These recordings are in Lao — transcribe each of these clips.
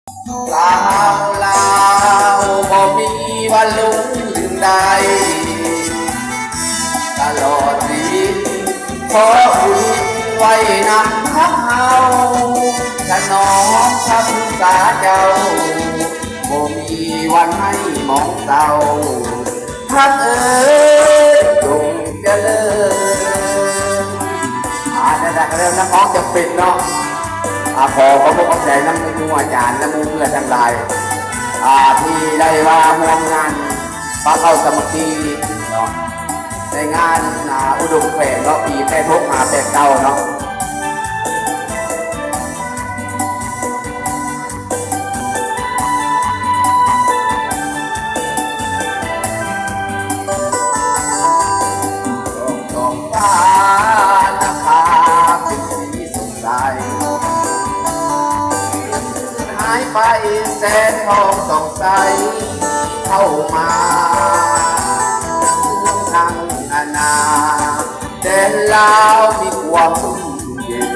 สาวลาวบ่มีวันหลงลืมได้ ตลอดชีวิตขออุทิศไว้นำพระเฮา ถนอมพระคุณตาเจ้า บ่มีวันให้หมองเศร้า ฮักเอ๋ย จงเจริญ ອ່າ ໄດ້ໆ ກໍເລີ່ມນັກຮ້ອງຈຳເປັນເນາະ ອ່າ ຂໍຂອບອົກຂອບໃຈນຳຄູອາຈານ ແລະ ໝູ່ເພື່ອນທັງຫຼາຍ ອ່າ ທີ່ໄດ້ມາຮ່ວມງານປະເຄົ້າສາມັກຄີເນາະ ໃນງານ ອ່າ ອຸດົມແຂວງເນາະ ປີແປດຫົກຫາແປດເກົ້າເນາະ. ຫາຍໄປແສງທອງສ່ອງໃສເຂົ້າມາ ເມືອງທາງອານາ ແດນລາວມີຄວາມຊຸ່ມເຢັນ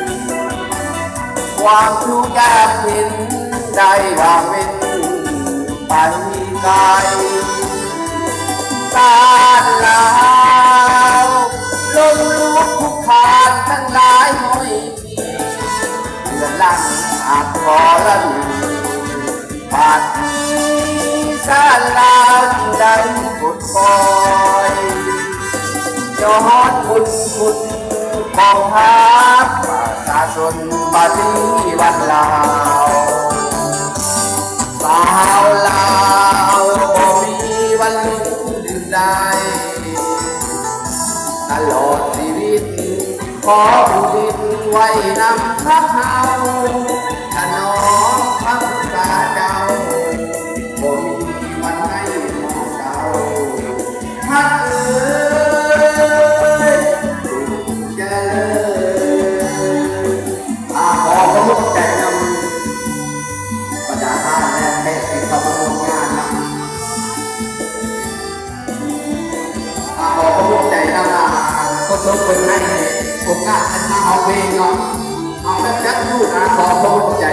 ຄວາມທຸກຍາກເຫັນໄດ້ວ່າເວັ້ນໄປໄກ ຊາດລາວລົ້ມລຸກຄຸກຄານທັງຫຼາຍຮ້ອຍປີ ເລືອດຫຼັງອາກທໍລະນີ ບາດນີ້ຊາດລາວຈຶ່ງໄດ້ປົດປ່ອຍ ຍ້ອນບຸນຄຸນຂອງພາກປະຊາຊົນ ບາດນີ້ວັນລາວ ສາວລາວບໍ່ມີວັນລືມໄດ້ ຕະຫຼອດຊີວິດ ຂໍອຸທິດໄວ້ນຳພວກເຮົາ ຖະໜອມພະຄຸນພາເຈົ້າ ບໍ່ມີວັນໃດໝອງເສົ້າ ຮັກເອີຍ ຈົ່ງຈະເລີນ. ອາ ຂໍຂອບໃຈນຳບັນດາທ່ານ ແລະ ແຂກທີ່ເຂົ້າມາຮ່ວມງານນຳ. ອາ ຂໍຂອບໃຈນຳ ອາ ໂຄສົກເພິ່ນໃຫ້ໂອກາດເພິ່ນມາຮ້ອງເພງເນາະ ເອົາແບບຈັດຢູ່ນະ ຂໍຂອບໃຈ.